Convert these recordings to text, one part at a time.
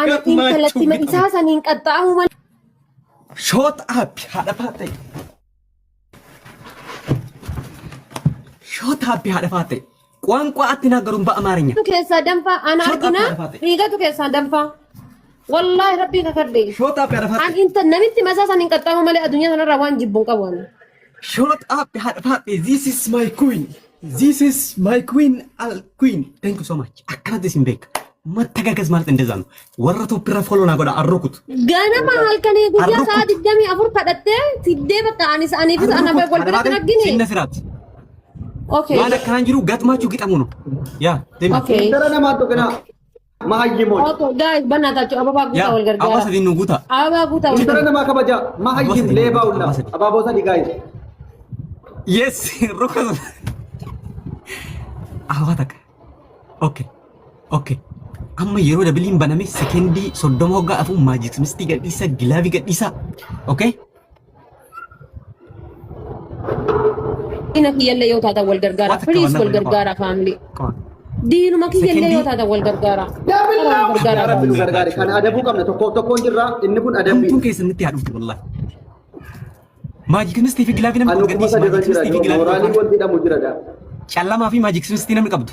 Ana Gatmaachuu intalatti gixamu. isaa saniin qaxxa'amu malee. Shot up haadha faaxee. Shot up haadha faaxee. ቋንቋ አትናገሩም በአማርኛ። Keessaa danfaa ana Shot up argina haadha faaxee. dhiigatu keessaa danfaa. Wallaahi rabbii kakadhe. Shot up haadha An faaxee. inta namitti masaa saniin qaxxaamu malee addunyaa sanarraa waan jibbuun qabu ani. Shot up haadha faaxee. This is my queen. This is my queen al queen. Thank you so much. Akkanatti isin beeka. መተጋገዝ ማለት እንደዛ ነው። ወረ ቶፕራ ፎሎ ና ጎዳ አሮኩት Ganama halkanii guyyaa Arrukut. sa'a 24 kadhattee fiddee bakka anis aniifis ana wal biratti raggine. ሲነ ስርዓት Okay. waan akkanaan jiru gatmaachuu gixamu ነው ያ deemi. Okay. Intala namaa tuqinaa. Mahayyimoon. Okay guys bannataachuu ababaa ያ guutaa wal አባ gargaara. sadii nu guutaa. Ababaa guutaa wal Intala gargaara. namaa kabajaa. Mahayyim leebaa hulla. Abaaboo sadii gaayis. Yes, roka Awa takka. Okay. Okay. Amma yeroo dabiliin baname sekendii 30 hoggaa afu maajik mistii gadhiisa gilaavii gadhiisa. Okay? Diina kiyyallee yoo taatan wal gargaara. Waan takka Please waan wal nama gargaara family. Come on. Diinuma kiyyallee yoo Sekendii taatan wal gargaara. Double Wal now. gargaara. Yaa Rabbi nu gargaari. Kana adabuu qabna. Tokkoof tokkoon jirra. Inni kun adabbii. Hamtuun keessan nutti haa dhuftu wallahi. Maajik mistii fi gilaavii namni Anu qabdu kuma gadhiisa. sadi irra Maajik jira. mistii fi gilaavii Mooraalii qabdu. wanti hidhamu jira daa. Callamaa fi maajik mistii namni qabdu.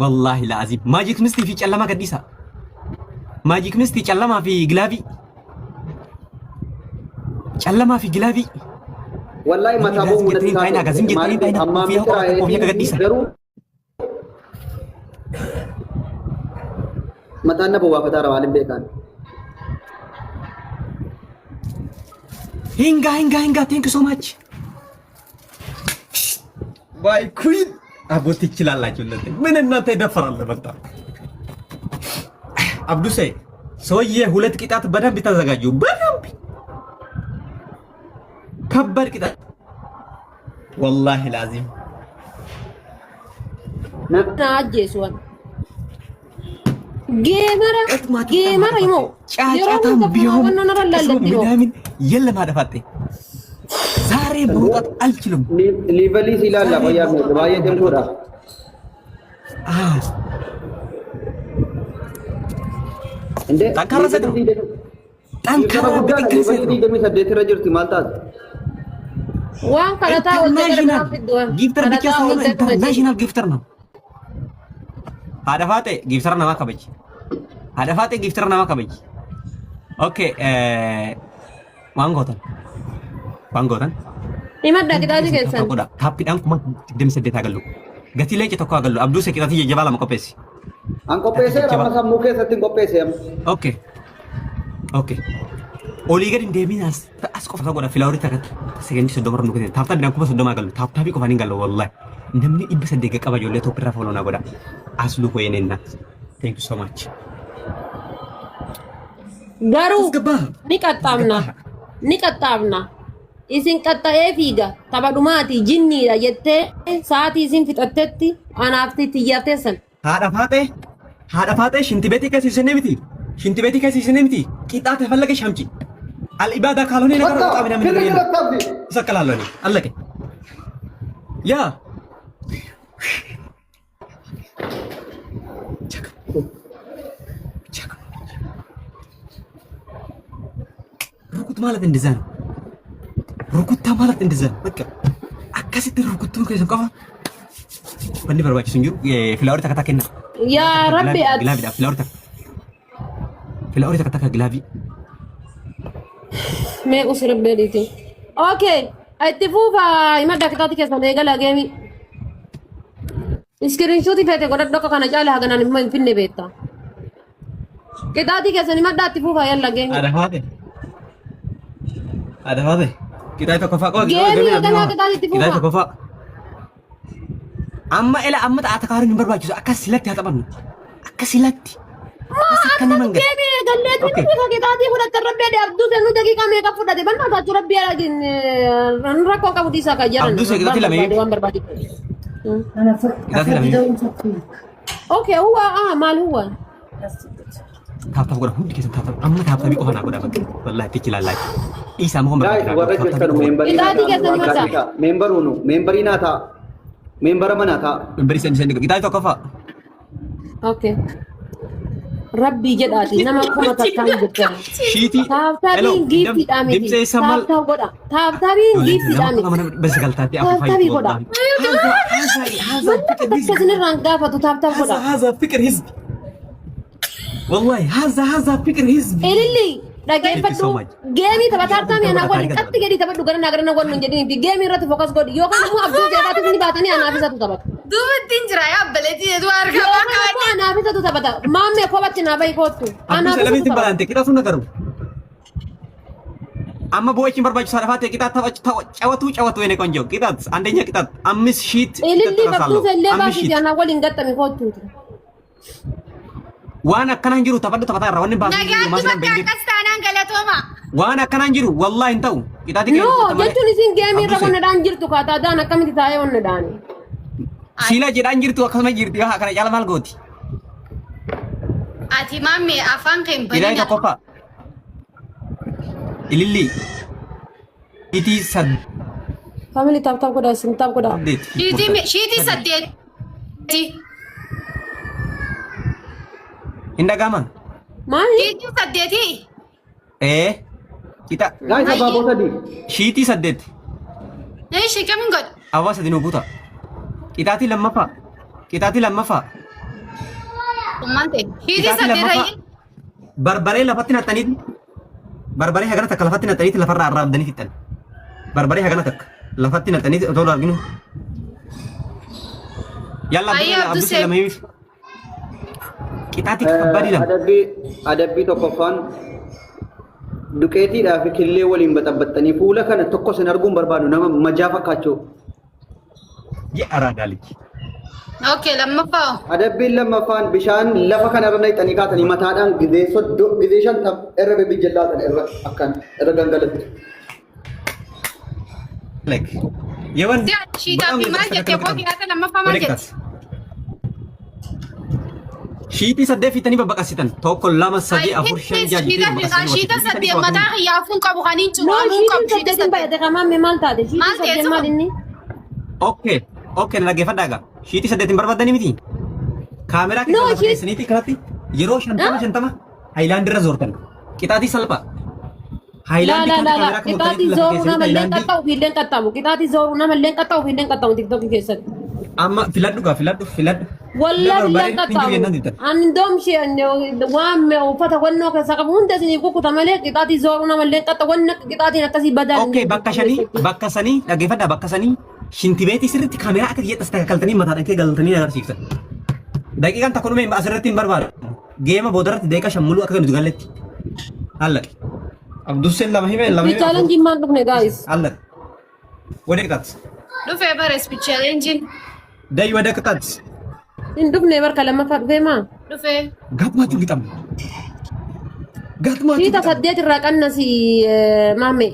Wallaahi la'aziim. Maajik mistii fi callamaa gadhiisa. Maajik mistii callamaa fi gilaavii. Callamaa fi gilaavii. Wallahi mataa Namni bu'uu jettanii natti hin taa'inaa, gazim jettanii hin taa'inaa, Ammaa ofii miti qofa ofii akka gadhiisa. garuu mataan na bowwaafataara waan hin beekaan. Hingaa hingaa hingaa thank you so much. My queen. አቦ ትችላላችሁ እናንተ ምን እናንተ ይደፈራል በቃ አብዱሴ ሰውዬ ሁለት ቅጣት በደንብ ተዘጋጁ። በደንብ ከባድ ቅጣት ወላሂ ላዚም Na ajjeesu waan. Geemara geemara himoo. Yeroo ጫጫታም hunda ቢሆን funaawwan narra ቅስሙ lallatti hoo. ምናምን የለም። አደፋጤ ዛሬ መውጣት አልችልም። Liivalii si ilaalla fayyaa meeqa baay'ee cimtuudha. አዎ Indee ጠንካራ ሴት ነው። ጠንካራ በጥንካሬ ሴት Liivalii ነው። 28 irra jirti maal taate? Waan kadhataa ooltee gara ኢንተርናሽናል biraa fiddu waan. ጊፍተር ብቻ Kadhataa ሳይሆን ooltee dhuma ኢንተርናሽናል ጊፍተር ነው። ሀደፋጤ ጊፍተር ነማ ከበጅ ሀደፋጤ ጊፍተር ነማ ከበጅ ኦኬ waan gootan waan gootan Himadhaa qixaatii keessan. godha taappiidhaan 28,000 haa gallu gatii leenca tokko haa gallu abduu seqixatii jajjabaa lama qopheessi An qopheesseera amma sammuu keessatti hin qopheesse amma. Okay. Okay. Olii gadi hin deemin as as qofa godha filaaworii takka sekendii 30 irra nu kennan taaptaa bidhaan 30,000 gallu taaptaabii qofaan hin gallu wallahi namni 800 qaba ijoollee tokko irraa fooloo na godha as lu koyeen enna thank you so much Garuu Asgabbaa. ni qaxxaamna. Ni qaxxaamna. Isin qaxxa'ee fiiga. Tapha dhumaati jinniidha jettee sa'aatii isin fixattetti anaaf tiyyaaf teessan. Haadha faaxee haadha faaxee shinti beetii keessa isinee miti shinti beetii keessa isinee miti qixaa ተፈለገ ሸምጪ አልኢባዳ ካልሆነ ነገር Bakka ወጣ ምናምን firri ነገር የለም። jira እሰቅላለሁ እኔ አለቀ። ያ ሩኩት ማለት እንደዛ ነው። ሩኩታ ማለት እንደዛ ነው። በቃ አካሲት ሩኩቱን ከሰ ቆፋ ወኒ በርባችሱ እንጂ ፍላወሪ ተከታ ከና Yaa rabbi ati. ግላቪ ፍላወሪ ተከታ ፍላወሪ ተከታ ግላቪ Mee usi rabbi adiiti. Okay. Itti fuufa himadhaa qixaatii keessan eegala geemi. Iskiriinshuutii feete godhadhu akka kana caala haganaan immoo hin finne beekta. Qixaatii keessan himadhaa itti fuufa yalla geemi. አደፋቴ አደፋቴ ቂጣይ tokkoffaa qofa Geemii eegalaa qixaatii itti qiጣይ fuufa. tokkoffaa amma ela amma xaata kaaruun hin barbaachisu akka silatti haa taphannu akka silatti akkas akka nama hin galle Geemii eegalleetu Okay. inni bifa qixaatii fudhatte rabbi adii abduu seenuu daqiiqaa meeqa fudhate bannaa taachuu rabbi adii rakkoo qabu dhiisaa kan jedhan. Abduu qixaatii lama eegi. Waan barbaade. Qixaatii lama eegi. Okay, huwa ah maal huwa? Taaptaaf godha hundi keessan taaptaaf amma taaptaabii qofa naa godha bakka wallahi ትችላላችሁ dhiisaa moo Guys, warra jirtan meembarii naa Qixaatii ta'a. keessan himadhaa. Waan ta'a. Meembaruunu meembarii naa ta'a. Meembara manaa ta'a. Bari sen sen qixaatii tokkoffaa. Okay. Rabbii jedhaati nama kuma takkaan jirtan. Shiitii. Tap tapiin giiftiidhaa miti. Dimtsee isa maal? Tap tap godha. Tap tapiin giiftiidhaa miti. Basigaltaatti Tap tapii godha. Wanta takka isinirraan gaafatu tap tap godha. هذا فكر حزبي والله هذا هذا فكر حزبي Ililli Thank you dhageeffadhu so much. geemii taphataa taami anaa waliin qatti gadi taphadhu gara naa gara na waliin jedhini fi geemii irratti fokas godhi yookaan immoo abduu jeeqaatis ni baatanii anaaf isatu taphata. Duuba ittiin jira yaa abbaleetii jedhu harka Yookaan bakka immoo anaaf isatu taphata. Maammee kophatti naa bahi koottu. Abduu Anaaf isatu Salamiitiin taphata. balante qixaatu na garu. Amma boo'ichi barbaachisaa dhafaa ta'e qixaat tapha cawatu cawatu የኔ ቆንጆ ቅጣት አንደኛ ቅጣት አምስት ሺት Ililli እረሳለሁ። baktuu illee አምስት baasiiti ሺት anaa waliin gaxxami koottuuti. waan akkanaa hin jiru taphadhu taphataa irraa wanni baasu hin jiru Nagaatti maasina bakka hin jiru. akkas taanaan galatooma. Waan akkanaa hin jiru wallahi hin ta'u qixaati No jechuun isin geemii irra onnadhaan jirtu kaataadhaan akkamitti taa'ee onnadhaani. Siila jedhaan jirtu akkasuma jirti haa kana caala maal gooti? Ati maammee afaan kee hin Qixaati banina. tokkoffaa. Ililli. Itii Family tap tap godhaa isin tap godhaa. saddeet. Shiitii saddeeti. Hin dhaga'amaa? Maali? Shiitii saddeeti. Ee. Qixa. Guys, abaaboo sadii. Shiitii saddeet. Ishee kamiin godhu? Abbaa sadi nuu guuta. Qixaatii lammaffaa. Qixaatii lammaffaa. Maal ta'e? Shiitii Qixaatii saddeet lammaffaa. ayyi. Barbaree lafatti naqxaniiti. Barbaree hagana takka lafatti naqxaniiti lafarraa arraabdanii fixxan. Barbaree hagana takka lafatti naqxaniiti otoo arginu. Yalla Ayyi, Abduu Abdusee. lama himi. Qixaatii kabbaadii lama. Adabbii tokkoffaan duqeetiidhaa fi killee waliin baxabbaxanii fuula kana tokko sin arguun barbaadu nama majaa fakkaachuu. Ji'a araadaa liji. Okay, lammaffaa. Adabbiin lammaffaan bishaan lafa kanarra naqxanii kaatanii mataadhaan gizee gizee 50 irra bibbijallaatan irra akkan irra gangalatti. Like. Yewan. Shiitaa fi maal jettee boo qixaata lammaffaa maal jette? Shiitii saddeet fiixanii babbaqasitan. Tokko, lama, sadii, afur, shan, jaha jettee babbaqasitanii. Shiita saddeet mataa kiyyaafuun qabu kan hin No curamuu qabu shiitiin shiita saddeetiin saddeet. baay'ate kamamme maal taate? Shiitiin Maal ta'e saddeet maal inni? Okay, na dhaggeeffadhaa egaa. Shiitii saddeetiin barbaadanii miti. Kaameraa No, keessa lafa shiit- keessaniitti kanatti yeroo 50 50 haayilaandii irra zoortan. Qixaatii salphaa. La Haayilaandii la kanatti la la kaameraa kan qixaatii lafa zooruu nama keessanitti illee haayilaandii. qaxxa'u fi illee qaxxamu. Qixaatii zooruu nama illee qaxxa'u fi illee qaxxamu tiktookii keessatti. Amma filadhu gaa filadhu filadhu. Wallaahi Barbaadee illee hin jiru jennaan qaxxaamu. diddan. Ani doomshee waan uffata wannoo keessa qabu hunda isiniif kukkuta malee qixaatii zooruu nama illee qaxxa wanna qixaatiin akkasii badaan hin Okay, jiru bakka tiktookii shanii keessatti. bakka sanii dhaggeeffadhaa bakka sanii shintibeetii sirriitti kaameraa akka kiyyaatti as kaltanii mataadhaan kee galtanii agarsiiftan. Daqiiqaan takka dhume asirratti hin barbaadu. Geema boodarratti daqiiqa 5 muluu akka nuti galletti. Hallaqi. Abdusseen lama hime lama Speed hime. challenge maan dhufne guys. Hallaqi. ወደ ቅጣት Dhufee bare speed challenge. ደይ ወደ ቅጣት Hin dhufne barka lammaffaa dhufee maa? Dhufee. ጋጥማችሁ ግጠም ጋጥማችሁ Shiita ግጠም። saddeet irraa qannasi maamme.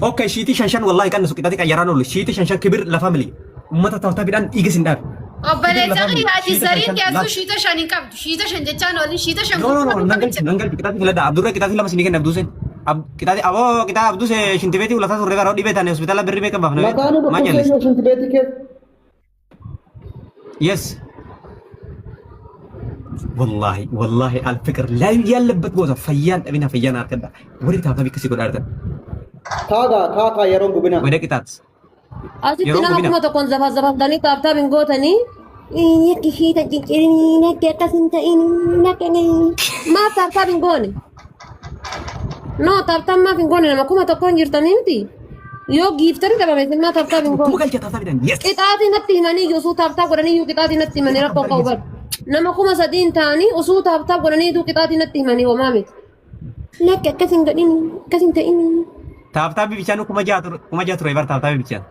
Okay shiitii shan shan wallahi qannasu qixaatii qayyaraan oolu shiitii shan shan kibir ለ family ummata taphtaaphiidhaan dhiiga sin dhaabe. Obboleessa kiyyaati zariin dhiyaatu shiita shan hin qabdu. Shiita shan jechaan oolin shiita shan No no no nan galchu nan galchu qixaatii filadha Abdurra qixaatii lama sinii kenna Abduuseen. Qixaatii aboo qixaa Abduusee shintibeetii ulataa turre bara dhibee taane hospitaala birrii beekan baafna. Mataan Maa dhukkubsee jallis. yoo shintibeetii keessa. Yes wallahi wallahi alfikir ላይ ያለበት ቦታ ፈያን ጠቢና ፈያን አርከዳ ወደ ታብታብ ከሲ ጎዳ አርተን Taagaa taataa yeroon gubinaa. ወደ ቅጣት Asitti Yeroo nama gubina. 1000 zafa zafaftanii taaptaap hin gootanii. Yakki shiita ciccirinii yakki akkas hin ta'in yakki maaf tap tap hin goone? No tap tap maaf hin goone nama 1000 jirtanii miti. Yoo giiftanii dhabame isin maa tap tap hin kuma goone? galcha tap tapiidhaan yes Qixaatii natti himanii osoo tap tap godhanii iyyuu qixaatii natti himanii rakkoo qabu bar. Nama 3000 ta'anii osoo tap tap godhanii iyyuu qixaatii natti himanii homaa miti. Lakki akkas hin godhin akkas hin ta'in. Tap tapii bichaan 6000 ture 6000 ture bar tap tapii bichaan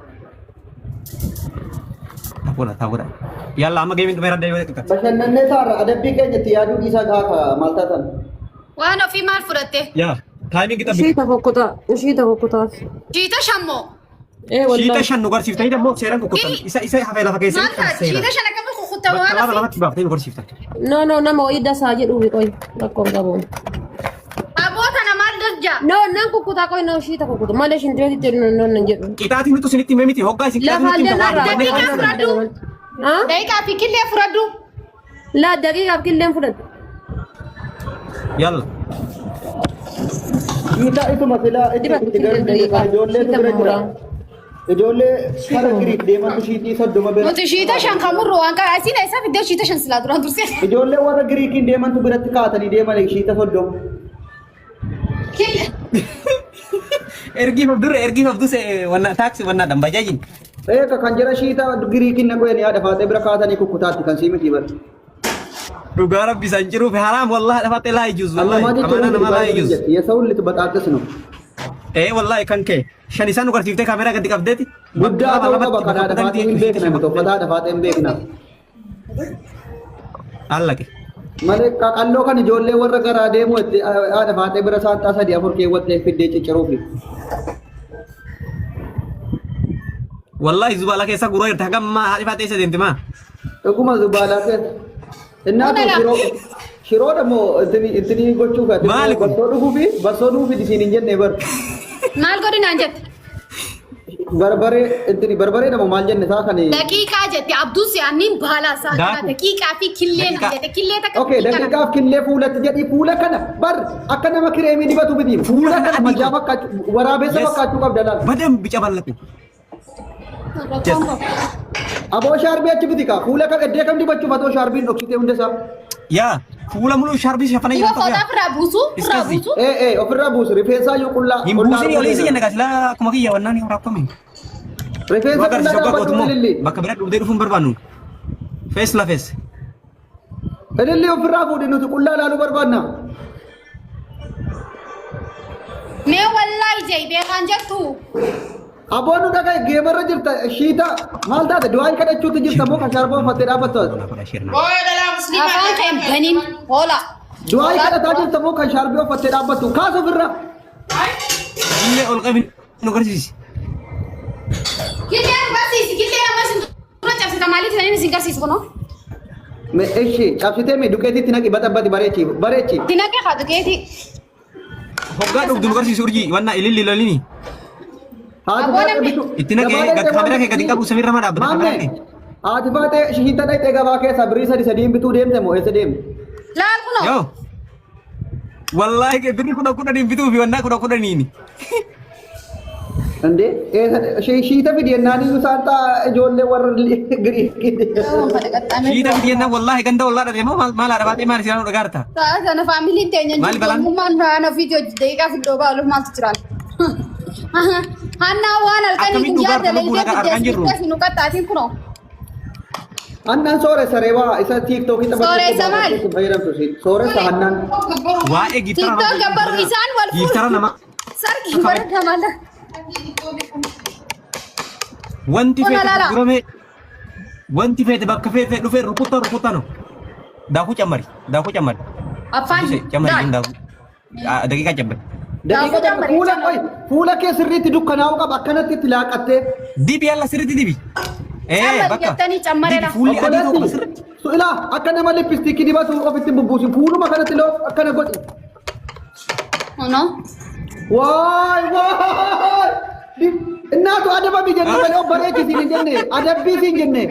taphoodha taphoodha yalla amma geemiin dhumeera dee ወደ ቅጣት Bashannannee taarra adabbii keenya itti yaaduu dhiisaa gaafa maal taatan. Waan ofii maal fudhatte? ያ timing ጠብቅ Ishiita fokkotaa ishiita fokkotaaf. Shiita shammoo. Ee shiita wallaahi. shan nu garsiiftanii ደግሞ seeraan kukkutan isa isa hafee lafa Maal keessatti taate? seera Shiita shan akkamitti kukkuttama bakka waan lama ofii? lamatti baaftanii nu garsiiftan No no nama wayii dasaa jedhuufi qoy rakkoon qabuun. Aboo tana maal darjaa? No nan kukkutaa qoy no ishiita kukkutu malee shintibeetitti no no nan jedhu. Qixaatiin nuti isinitti himee miti hoggaa isin qixaatiin nutti Lafaallee himtan narraa. Daqiiqaa fudhadhu. Ah? Daqiiqaa fi killee fudhadhu. Laa daqiiqaaf killeen fudhadhu. Yalla. Shiita isuma silaa itti Dibatu itti killeen garuu daqiiqaa. ijoolleetu Shiita bira jira. muraa. Ijoollee kara Giriik deemantu shiitii 30 bira. Nuti shiita shan kan murru waan qaba. Asiin eessa fiddee shiita shan silaa duraan dursee. Ijoollee warra Giriikiin deemantu biratti kaatanii deeman shiita 30. Killee. Ergiif of dura ergiif of duse wanna taaksii wanna dhan bajaajin. Eeka kan jara shiita Giriikiin naqu jedhanii haadha faaxee bira kaatanii kukkutaatti kan sii miti bara. Dhugaa rabbi isaan jiruuf haraam wallahi dhafattee laa ijuuz wallahi Ammaa jechuun amaanaa namaa laa ijuuz. የሰውን ልትበጣጥስ ነው። Ee wallahi kan kee shan isaan nu garsiiftee kaameraa gadi qabdeeti. Guddaa ta'uu qaba kan haadha faaxee hin beekna miti uffata haadha faaxee hin beekna. Allaqe. Malee qaqalloo kan ijoollee warra garaa deemu itti haadha faaxee bira saanxaa sadii afur keewwattee fiddee cicciruufi. Wallahi zubaalaa keessa guuraa jirta hagam maa haadhi faaxee isa deemte maa. Dhuguma zubaalaa keessa. Innaatu Kun shiroo shiroodha moo intini gochuuf ati Maali kun? barsoo dhuguufi barsoo dhuguufi isiin hin jenne bar. Maal godhi naan jette? Barbaree intini barbaree moo maal jenne isaa kan. Daqiiqaa jette Abduu si'aaniin baala isaa kana Daakuu. daqiiqaa fi killee naan Daqiiqaa. jette killee takka Okay, daqiiqaa lama. daqiiqaaf killee fuulatti jedhii fuula kana bar akka nama kireemii dibatu miti. Fuula kana kana adii majaa godhi. fakkaachuu waraabessa Yes. fakkaachuu qabda laal. Badam bica bal'atu. Yes. Aboo shaarbii achi biti kaa fuula kam eddee kam dibachuuf atoo shaarbiin dhoksitee hunda isaa. Yaa fuula muluu shaarbii shafanee Duba jirtu fooxaa yaa. ofirraa buusu ofirraa Iskasi. buusu. Ee ee ofirraa buusu rifeensaa iyyuu qullaa Hin qullaa buusinii olii si arguu jenna silaa akkuma kiyya wannaan hin rakkome. Rifeensa Bakka qullaa shoggaa dhaabbadhu gootummoo ililli. bakka bira dhufdee dhufuun barbaannu. Fees la fees. Ililli ofirraa fuudhi nuti qullaa ilaaluu barbaanna. Mee wallaahi jee beekaan jettu. Aboo nu dhagaye geemarra jirta shiita maal taate du'aan kadhachuutti jirta moo kan shaarboo uffattee dhaabbattu as? Afaan kee hin banin hoola. Du'aan kadhataa jirta moo kan shaarboo uffattee dhaabbattu kaas ofirra. Illee ol qabi nu agarsiisi. Killee nu barsiisi killee nama isin dura cabsita maaliif isaanii isin garsiisu kunoo. Me eshi cabsitee mi duqeetitti naqi baxabbati bareechi bareechi. Itti naqee haa duqeetii. Hoggaa dhugdu nu agarsiisi urjii wanna ililli lolini. Haati Aboo faatee namni- bitu. Itti naqee Gabaa dhaqxee kaameraa kee waan gadi qabu samiirra maa dhaabbata kaameraa Maammee kee. haati faatee shiita dhaqxee gabaa keessaa birrii sadi sadiin bituu deemte moo eessa deemte? Laal kunoo. Yoo. Wallaahi birri 10,000n bituu fi wannaa 10,000n. Indee shiita fidi jennaan iyyuu saanxaa ijoollee warra Giriikii. Shiita fidi jennaan wallaahi ganda ollaa dhabee moo maal maal haadha baatee maal isaan dhagaarta. Sa'a sana faamiliin teenya Maali jirtu balaan? ormummaan faana ofiitii hojii daqiiqaa fiddoo baaluuf maaltu jiraan. Hannaa waan halkanii Akkamiin guyyaa dhugaa lubbuu dalaydee nagaa argaan fiddee jirru? si nu qaxxaatiin kunoo. Hannaan sooressa reebaa isa tiiktookii Sooressa maali? fayyadamtu si sooressa hannaan. Waa'ee giiftara TikTok gabbaru isaan wal fuudhu. Giiftara nama Sargi bareeda maala. wanti Kun feete alaala. gurgurame wanti feete bakka feete dhufee rukutta rukutta no. Daakuu cammari daakuu cammari. Afaan Cammari daal. daakuu. Daqiiqaa cammari. Daqiiqa Daakuu tokko fuula qoy fuula kee sirriitti dukkanaa'uu qaba akkanatti itti laaqattee. Dibi yalla sirriitti dibi. Ee Cammari bakka. jettanii cammareera. Dibi fuulli adii ta'uu qaba Obboleetti sirriitti. su'ilaa akka nama lippistiikii dibatu ofitti hin bubbuusin fuuluma kanatti loo akkana godhi. Kunoo. Waay waay! Innaatu adabami jenne malee obboleetti siin hin jenne adabbii siin jenne.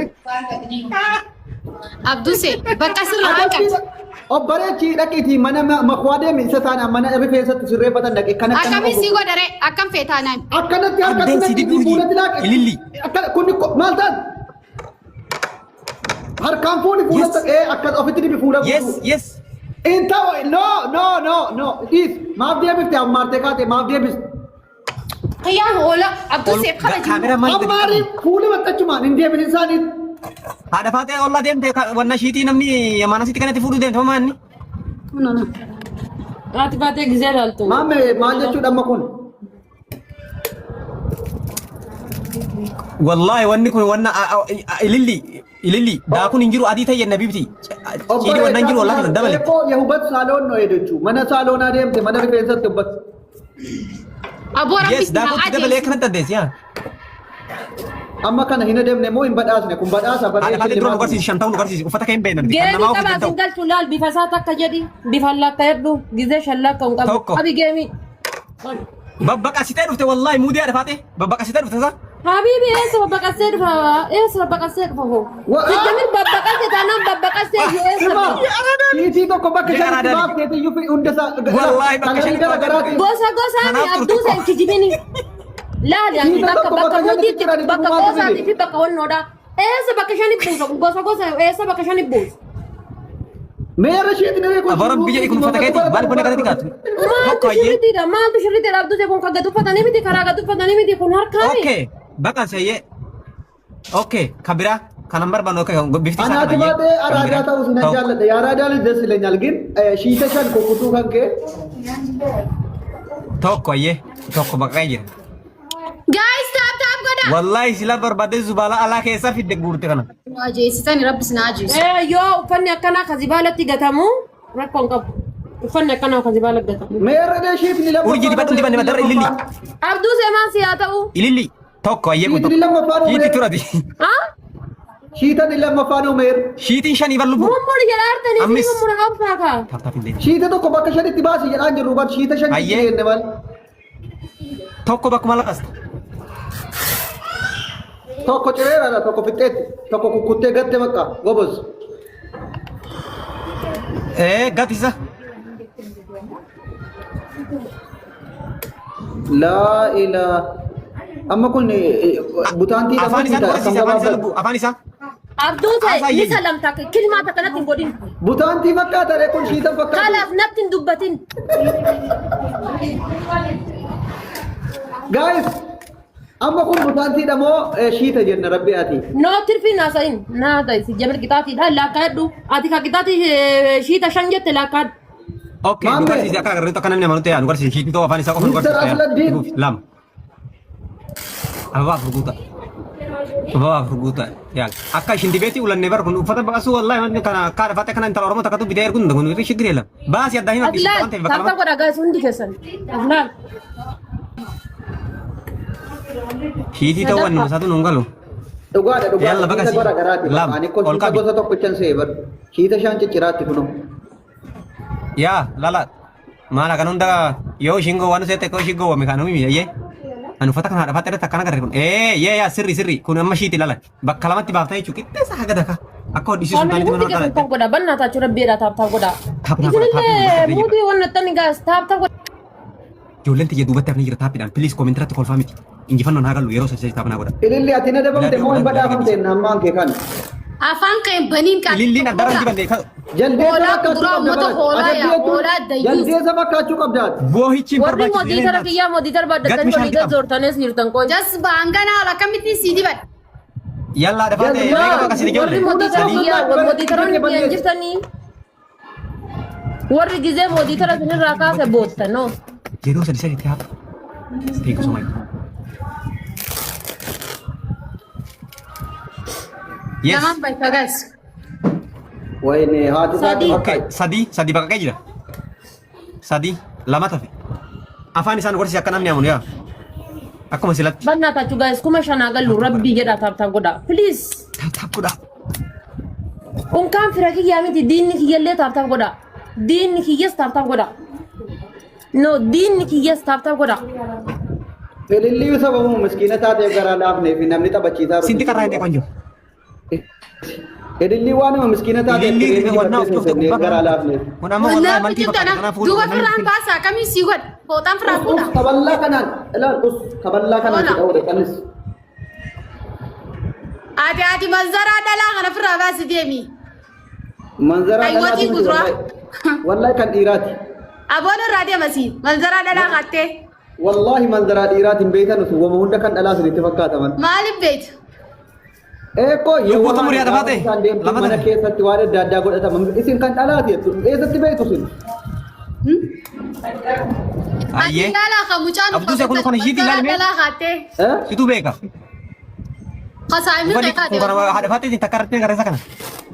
Abduse bakka sirra Adabbii hanqate. obboleechi dhaqiitii mana makwaa deemi isa taanaan mana rifeensatti sirreeffatan dhaqe kan akkana Akkamiin si godhare akkam feetaa naan. akkanatti harkatti Addeen si naqiitii dibi urjii. fuulatti laaqe. Ililli. Akkana kunni maal ta'an? Harkaan fuuni fuulatti Yes. ee akkas ofitti dibi fuula Yes guutuu. yes. Inta no no no no dhiis maaf deebifte ammaartee kaate maaf deebiste. Qiyyaan oola Abduse kana jiru. Kaameraa maal gadi Ammaari qabu? fuuli maxxachumaan hin deebiin isaanii. Haadha faatee ollaa deemte wanna shiitii namni yamaana sitti kanatti fuudhuu deemte homaa inni. Kunoo. Haati baatee gizee ilaaltu. Maamme maal jechuudha amma kun? Wallaahi wanni kun wanna ililli ililli daakuun hin jiru adii ta'e jenna bibti. Ciidii wanna hin jiru wallaahi kana dabale. Eekoo yahubat saaloon no jechuudha. Mana saaloonaa deemte mana rifeensatti hubbat. Aboo rabbi Yes si haa daakuutti dabalee ajeesu. akkanatti addeessi yaa. Amma kana hin adeemne moo hin badhaasne kun badhaasa Haadha faatee dura nu barreessi. barsiisi shan ta'uu nu barsiisi uffata kee hin beeknan kan Geemii namaa taphaa ofitti sin ta'u. galchu laal bifa isaa takka jedhi bifa lakka jedhu gizee shan lakka hin qabu. Tokko. Qabi geemii. Babbaqasitee dhufte wallaahi muudii haadha faatee babbaqasitee dhufte isaa. Habibi eessa babbaqassee dhufa? Eessa babbaqassee dhufa hoo? Sijjamir babbaqasse taanaan babbaqassee iyyuu eessa Sima dhufa? shiitii tokko bakka Jee shanitti Araadaa baafteeti iyyuu fi hunda isaa Wallaahi bakka kalarii shanitti gara garaatiin. Gosa gosaani Kanaaf abduu turte. san kijibini. Laali ani Shiita bakka tokko bakka bakka shanitti hujiitti ciranii bakka maaltu qoosaati fide? fi bakka wannoodha. Eessa bakka shani buusa gosa gosa eessa bakka shani buusa? Meera shiitiin irree kun Abara biyya kun uffata keeti maal kun akkasitti kaatu? Maaltu Tokko ayyee. shirritiidha? Maaltu shirritiidha? Abduu kun kan gad uffatanii miti karaa gad uffatanii miti kun harkaami. Okay baqa seeyyee. Okay kabira kanan barbaannu okay bifti isaa Anaati kana baatee araadaa ta'uu sinan Tokko. jaalladha. Yaa araadaa ደስ ይለኛል ግን shiita shan kukkutuu kan kee Tokko ayyee tokko baqaqee jira. Guys, tap tap godha. Wallahi sila barbaadde zubaala alaa keessa fidde guurte kana. Nu ajeessitani rabbi sin ajeessu. Ee yoo uffanni akkanaa kazibaalatti gatamu rakkoon qabu. Uffanni akkanaa kazibaalatti gatamu. meera dee shiitni lammaffaan Urjii dibadhu dibanne madarra ililli. Abduu seemaan si haa ta'u. Ililli tokko ayyee kun Shiitni tokko. lammaffaan Shiitii uumeera. turati. Haa? Shiitan lammaffaan uumeera. Shiitiin shanii bar lubbu. Mummuri jedha artanii fi Ammis. mummura obsaa kaa. Taap taap hin deemu. Shiita tokko bakka shanitti baasi jedhaan jirru bar shiita shan Ayyee. jenne mal. Tokko bakkuma laqasta. Tokko cireeraadha tokko fixxeetti tokko kukkuttee gatte bakka goboz. Ee gatisa. Laa ilaa. Amma kun butaantii Afaan isaa nu barsiisa afaan isaa lubbu afaan isaa. Abduu ta'e Haasaa ni iyyee. salamta kilmaa takka natti hin godhin. Butaantii fakkaata ree kun shiitan fakkaata. Kalaaf natti hin dubbatin. Guys amma kun butaantiidha moo shiita jenna rabbi ati. No tirfi naasayin naa ta'e si jabir qixaatiidha laakkaadhu. Ati ka qixaatii shiita shan jette laakkaadhu. Okay nu Maamme. barsiisi akka agarreetu akka namni amanutti yaa nu barsiisi shiitiin tokko afaan isaa qofa nu Mr. barsiisa. Asladdiin. Lama. Ababaa afur guutaa. Ababaa afur guutaa. Yaa akka ishin dibeetii ulannee bar kun uffata baqasuu wallahi wanti kana akka haadha kana intala Oromoo takkatu bitee erguun kun irri shigiree lama. Baasii addaa hima Ati laal waan ta'eef bakka taaptaa lama. godha gaas hundi keessan. Ati laal. Shiitii ta'uu waan nama isaatu nuun galu. Dhugaadha dhugaadha. Yalla bakka Shiita si. gara garaati. Lama. Ani kun Ol shiita qabi. gosa tokkichan see bar. Shiita shan cicciraatti kunoo. Yaa lala maala kan hunda yoo ishiin gowwaan seette koo ishii gowwame kan uumime ayyee. Ani uffata kana haadha faatti irratti akkana agarre kun ee yee yaa sirri sirri kun amma shiiti lala bakka lamatti baaftaa jechuudha qixxeessa haga daka akka hodhisiisu hin Faamilii taanetti hundi mana keessan hodhaa taap godha. Bannaa taachuu rabbiidha taap taap godha. Taap taap godha, taap Isinillee taap godha. muudii waan nattani gaas taap taap godha. Ijoolleen tiyya duubatti hafanii jira taappiidhaan please comment irratti kolfaa miti injifannoon haa gallu yeroo sadii taaphanaa godha. Ililli ati na dabamte moo hin badhaafamte ammaan kee kana. Afaan kee baniin qabu. Ililliin addarra hin jibanne Jaldeessa Hoolaa fakkaachuu kuduraa qabda uummata bara. hoolaa Adabbii yaa, jechuun hoolaa dayyuus. Jaldeessa fakkaachuu qabda ati. boohichi hin Warri barbaachisu. moodiitara kiyyaa moodiitara Gat baaddatanii bishaan olii gad qaba. zoortanees jirtan qoy. Jas baangana haala akkamittiin sii dibadha. Yallaa dhafaate Jaldeessa. meeqa bakka sidi Warri ijoollee moodiitara sadii. kiyyaa warri moodiitaroonni biyyan jirtanii. Warri gizee moodiitara sinirraa kaase bootta no. Yeroo sadi sadi taap. Thank you so much. Yes. Lamaan bakka gas. Wayne haati Sadii. isaati Okay, sadii sadii baqaqee jira. Sadii lama tafe. Afaan isaan gorsi akka namni amanu yaa. Akkuma silatti. Bannaa taachuu gaas 5,000 gallu rabbii jedha taap taap godha. Please. Taap taap godhaa. Unkaan fira kiyyaa miti diinni kiyyallee taap taap godha. Diinni kiyyas taap taap godha. No diinni kiyyas taap taap godha. Ililli sababu miskiina taateef garaa laafnee fi namni taphachiisaa Sinti karraa hin deeqan jiru. Ililli waanuma miskiina taateef Ililli kireemii wannaa of dibattee dhufte seennee gubbaa garaa kana. laafneef. Kun amma wallahi Wallaahi mantii kijibdana. fakkaata kanaafuu Duuba firraan baasa akkamiin sii godha. Fooxaan firraa fuudha. Us kaballaa kanaan ilaal us kaballaa kanaan si Hola. dha'uudha qallis. Ati ati manzaraa dhalaa kana firraa baasi deemi. Manzaraa Aywatii dhalaati miti kuduraa. wallahi. Wallahi kan dhiiraati. Aboon irraa deema sii. Manzaraa dhalaa kaattee. Wallahi manzaraa dhiiraati hin beektan utuu wama hunda kan dhalaa sinitti fakkaataman. Maaliif beektu? Eekoo Lubbuu xumurii haadha baate. isaan deemtu Lama mana tafe. keessatti waan adda addaa godhataman isin kan dhalaati jechuudha. Eessatti beektu isin? Ati Ayyee. ilaalaa kan mucaan Abduu isa kun kana ishiitti manzaraa ilaali mee? dhalaa kaattee. Eh? Situ beeka. Kasaayimni Uffanni ta'e kun kana kaate. haadha faatti takka irratti agarsiisa kana.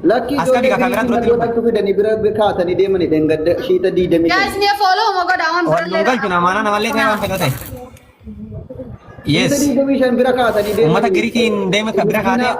Lakkii As qabi ijoollee kaameraan duratti biyya dhaqxu fidanii bira kaatanii deemanii dheengadda shiita 25. Guys, mee follow ma godha waan Waan birallee. galchu namaa namallee ta'e waan fedha ta'e. Shiita Yes. 25 bira kaatanii deemanii. Uummata Giriikiin deema bira kaatee.